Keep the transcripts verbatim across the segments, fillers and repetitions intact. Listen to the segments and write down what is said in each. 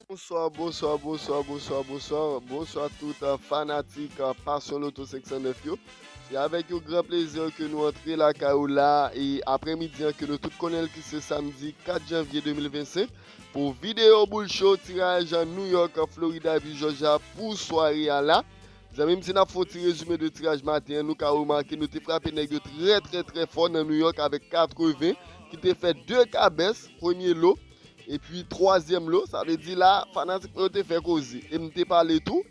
Bonswa, bonswa, bonswa, bonswa, bonswa. Bonswa tout, euh, fanatik, euh, Passion Lotto senk san nèf yo. Se avèk yon gran plezi ke nou antre lakay ou la, e aprèmidi an ke nou tout konnen l ki se samdi kat janvye de mil vennsenk, pou videyo boul cho tiraj New York, Florida epi Georgia pou sware a la. Zanmi m, si n ap fè yon ti rezime de tiraj maten an, nou ka remake nou te frape nèg yo trè, trè, trè fò nan New York avèk katreven, ki te fè de kabès, premye lo, epi twazyèm lo. Sa vle di la, fanatik mwen yo te fè koze. E m te pale tou.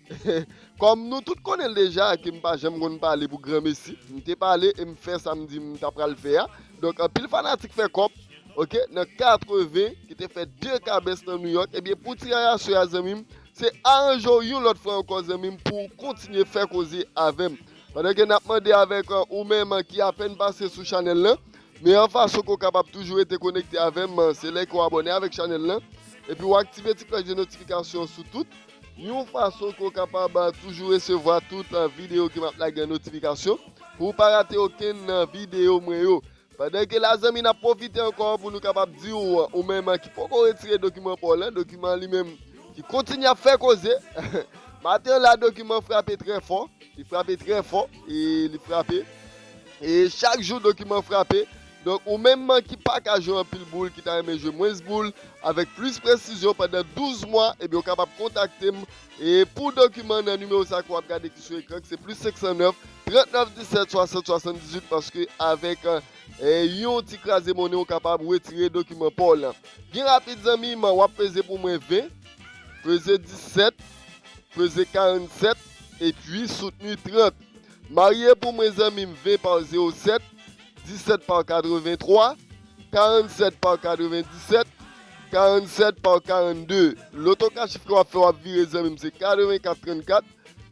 Kòm nou tout konnen l deja, ke m pa janm konn pale pou granmesi, m te pale e m fè sa m di m ta pral fè a. Donk, anpil fanatik fè kòb, oke, nan katreven, ki te fè de kabès nan New York. Ebyen, pou tiraj aswè a, zanmi m, se aranje w yon lòt fwa ankò, zanmi m, pou w kontinye fè koze avè m. Pandan ke n ap mande avèk, euh, ou menm ki apèn pase sou chanèl lan, men yon fason ke w kapab toujou rete konekte avè m, euh, se lè ke w abòne avèk chanèl lan, epi w aktive ti klòch de notifikasyon sou tout, yon fason ke w kapab, euh, toujou resevwa tout, euh, videyo ke m ap lage an notifikasyon, pou w pa rate okenn, euh, videyo mwen yo. Pandan ke la, zanmi, n ap pwofite ankò pou nou kapab di w, ou menm ki poko retire dokiman pa w lan, dokiman li menm ki kontinye ap fè koze. Maten la, dokiman frape trè fò, li frape trè fò, e li frape. E chak jou, dokiman frape. Donk, ou menm ki pa ka jwe anpil boul, ki ta renmen jwe mwens boul, avèk plis presizyon pandan douz mwa, ebyen, ou kapab kontakte m. E pou dokiman nan nimewo sa ke w ap gade ki sou ekran, ki se plis senk san nèf, trant nèf disèt, swasant swasanndizuit, paske avèk, euh, e yon ti kraze monnen, ou kapab retire dokiman pa w lan. Byen rapid, zanmi m, w ap peze pou mwen ven, peze disèt, peze karannsèt, epi soutni trant. Marye pou mwen, zanmi m, ven pa zewo sèt, disèt pa katrevenntwa, karannsèt pa katrevendisèt, karannsèt pa karannde. Loto ka chif ke w ap fè, w ap vire, zanmi m, se katrevenkat trannkat,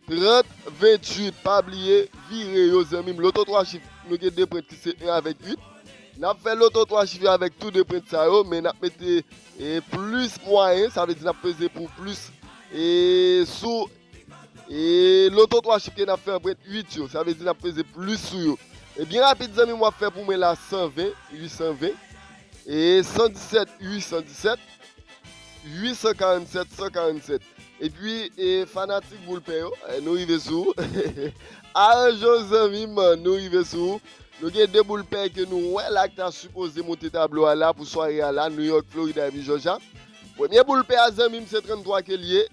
trant venntuit. Pa bliye vire yo, zanmi m. Loto twa chif, nou gen de pwent ki se en avèk uit. N ap fè loto twa chif yo avèk tou de pwent sa yo, men n ap mete, e, plis mwayen, sa vle di n ap peze pou plis, e, sou, e, loto twa chif ke n ap fè an pwent uit yo, sa vle di n ap peze plis sou yo. E byen rapid, zanmi m, w ap fè pou mwen la san ven, uit san ven, e san disèt, uit san disèt, uit san karannsèt, san karannsèt. Epi, e, fanatik boul pè yo, e, nou rive sou ou. Aranje w, zanmi m, nou rive sou ou. Nou gen de boul pè ke nou wè la ki ta sipoze monte tablo a la pou sware a la, New York, Florida epi Georgia. Premye boul pè a, zanmi m, se tranntwa ke l ye.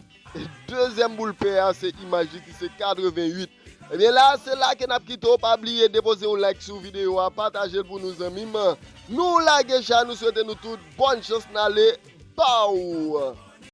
Dezyèm boul pè a, se imaj li ki se katreventuit. Ebyen la, se la ke n ap kite w. Pa bliye depoze yon like sou videyo a, pataje l pou nou, zanmi m. Nou lage chay, nou swete nou tout bòn chans, n ale, baw!